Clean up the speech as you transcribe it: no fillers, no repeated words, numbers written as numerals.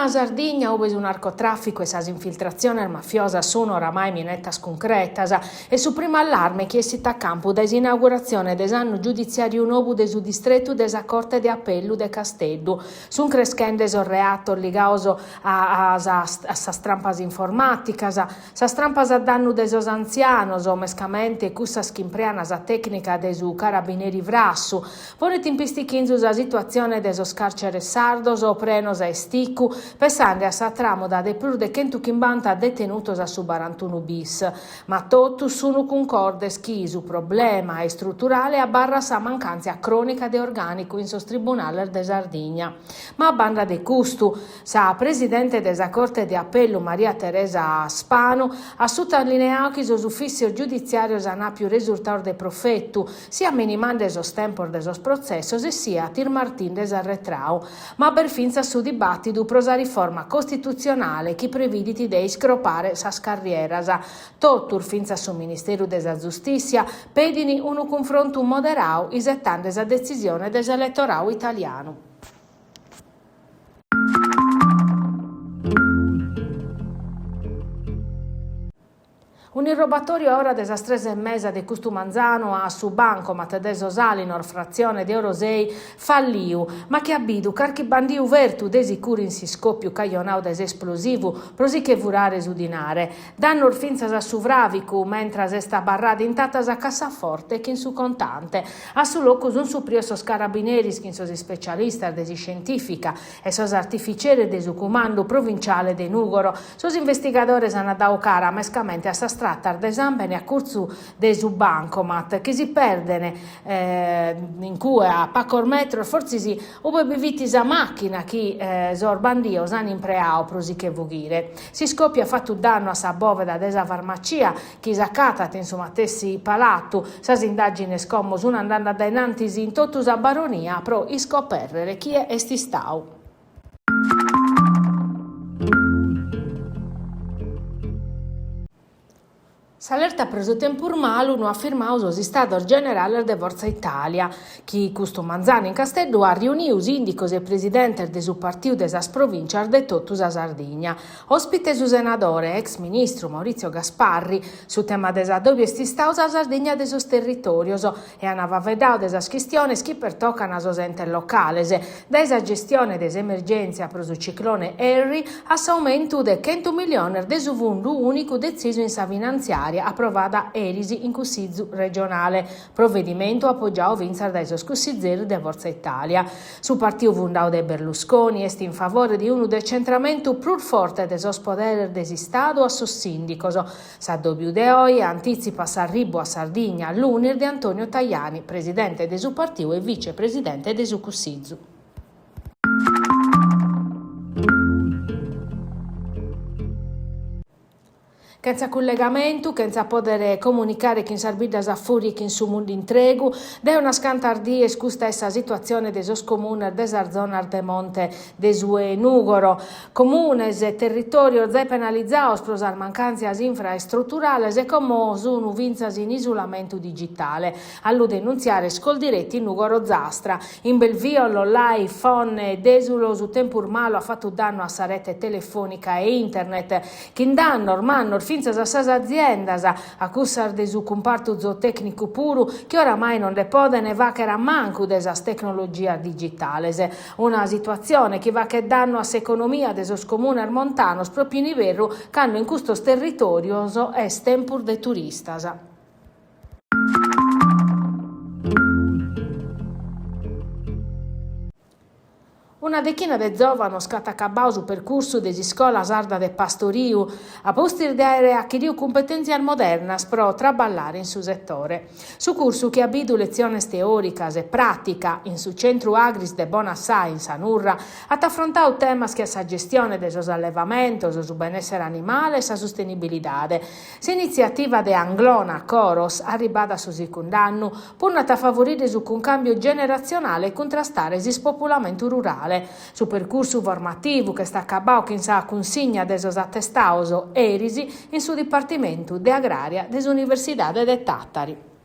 Una Sardigna ube su narcotràficu e sas infiltratziones mafiosas sun oramai minetas cuncretas est su primu allarme chi essit a campu dae s'inauguratzione de s'annu giuditziàriu nou de su distretu de sa Corte de Apellu de Casteddu. Sunt creschende sos reatos ligados a sas trampas informàticas, sas trampas a dannu de sos antzianos, mescamente cussas chi imprean sa tècnica de su carabineri frassu, Ponet in pistichinzu sa situatzione de sos càrceres sardos prenos a isticu, pessande a sa tràmuda de prus de chentuchimbanta detenutos a su barantunu bis. Ma totus sunu cuncordes chi su problema istruturale abarrat sa mancàntzia crònica de orgànicu in sos tribunales de Sardigna. Ma a banda de custu, Sa presidente de sa Corte de Apellu Maria Teresa Spanu at sutalineadu chi sos ufìtzios giuditziàrios an àpiu resurtados de profetu, siat minimande sos tempos de sos protzessos e siat ismartinde s'arretrau. Ma b'est fintzas su dibàtidu pro sa riforma costitutzionale chi previdit de iscropare sas carrieras. Totus, fintzas su Ministeru de sa Zustìssia, pedin unu cunfrontu moderadu isetande sa detzisione de s'eletoradu italianu. Un'irrobatòriu a ora de sas tres e mesa de custu manzanu a su bancomat de Sos Àlinos, fratzione de Orosei, falliu, ma chi at bidu carchi bandiu fertu de sicuru in s'iscòpiu cajonadu dae s'esplosivu pro si che furare su dinare. Dannos fintzas a su fràvicu, mentras est abarrada intata sa cassaforte chin su contante. A su locu sunt suprios sos carabineris chin sos ispecialistas de s'iscientìfica e sos artificeris de su Cumandu Provinciale de Nùgoro. Sos investigadores ant dadu cara mescamente a sas tratas de sàmbene a curtzu de su bancomat chi si perden in cue a pacos metros, fortzis ube bi fit sa màchina chi sos bandios an impreadu pro si che fughire. S'iscòpiu at fatu dannu a sa bòveda de sa farmacia chi s'acatat in su matessi palatu. Sas indàgines como sun andende a dae in antis in totu sa Baronia pro iscopèrrere chie est istadu. S'alerta pro su tempus malu no at firmadu sos Istados Generales de Forza Italia, chi custu manzanu in Casteddu at riunidu sìndicos e presidentes de su partiu de sas provìntzias de totu sa Sardigna. Òspite su senadore e ex ministru Maurizio Gasparri, su tema de s'addòbiu est istadu sa Sardigna de sos territòrios e ant faeddadu de sas chistiones chi pertocan sos entes locales, dae sa gestione de s'emergèntzia pro su ciclone Harry a s'aumentu de chentu milliones de su fundu ùnicu detzisu in sa finantziària aprovada eris in Cussizu regionale, provedimentu apogiadu fintzas dae sos cussizeris de Forza Italia. Su partiu fundadu dae Berlusconi est in favore de unu decentramentu prus forte de sos poderes de s'Istadu a sos sìndicos. S'addòbiu de oe antìtzipat s'arribu a Sardigna lunis de Antonio Tajani, presidente de su partiu e vice-presidente de su Cussizu. Chentza cullegamentu, chentza pòdere comunicare chin sas biddas a fùria e chin su mundu intregu, dae unas cantas dies custa est sa situatzione de sos comunes de sas zonas de monte de su 'e Nùgoro. Comunes e territòrios zai penalizados pro sas mancàntzias infraestruturales e como sun fintzas in isulamentu digitale. A lu denuntziare est Coldiretti Nùgoro Ozastra. In Belvì, Ollollai, Fonne e Desulo su tempus malu at fatu dannu a sa rete telefònica e internet, chin dannos mannos fintzas a sas aziendas, a cussas de su cumpartu zootècnicu puru, chi oramai non nde podent fàghere a mancu de sas tecnologias digitales. Una situatzione chi faghet dannu a s'economia de sos comunes montanos pròpiu in iberru, cando in custos territòrios est tempus de turistas. Una dechina de zòvanos ch'at acabadu su percursu de s'Iscola Sarda de Pastoriu, a pustis de àere achiridu cumpetèntzias modernas pro traballare in su setore. Su cursu, chi at bidu letziones teòricas e pràtica in su Centru Agris de Bonassai in sa Nurra, at afrontadu temas che a sa gestione de sos allevamentos, su benèssere animale e sa sustenibilidade. S'initziativa de Anglona Coros, arribada a su secund'annu, punnat a favorire su cuncàmbiu generatzionale e cuntrastare s'ispopulamentu rurale. Su percursu formativu ch'est acabadu chin sa cunsigna de sos atestados eris in su Dipartimentu de Agrària de s'Universidade de Tàtari.